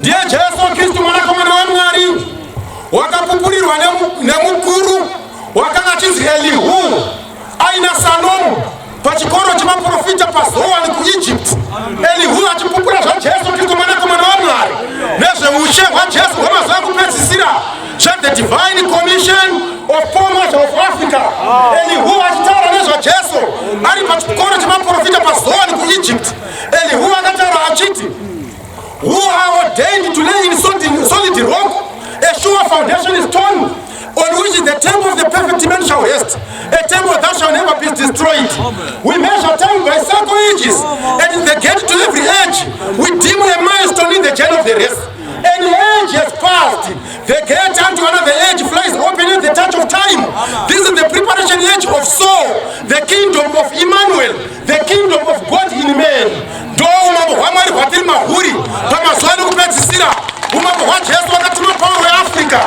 Ndiye Jesu Kristu mwanakomana waMwari wakapupurirwa nemukuru wakanga achinzi Elihu aina Salomo pachikoro chemaprofita paZoani kuEgypt. Elihu achipupura zvaJesu Kristu mwanakomana waMwari nezveushe hwaJesu hwemazuva ekupedzisira zvethe Divine Commission of Paul Marshall of Africa. Elihu achitaura nezvaJesu ari pachikoro chemaprofita paZoani kuEgypt. Elihu akataura achiti, who are ordained to lay in solid rock a sure foundation stone on which the temple of the perfect man shall rest, a temple that shall never be destroyed. We measure time by circle ages, and in the gate to every age, we deem a milestone in the journey of the rest. An age has passed. The gate unto another age flies open in the touch of time. This is the preparation age of soul, the kingdom of Emmanuel, the kingdom of God in man. Ndo umambo hwaMwari hwatiri mahuri pamazuva ekupedzisira, umambo hwaJesu wakatuma Pauro weAfrica.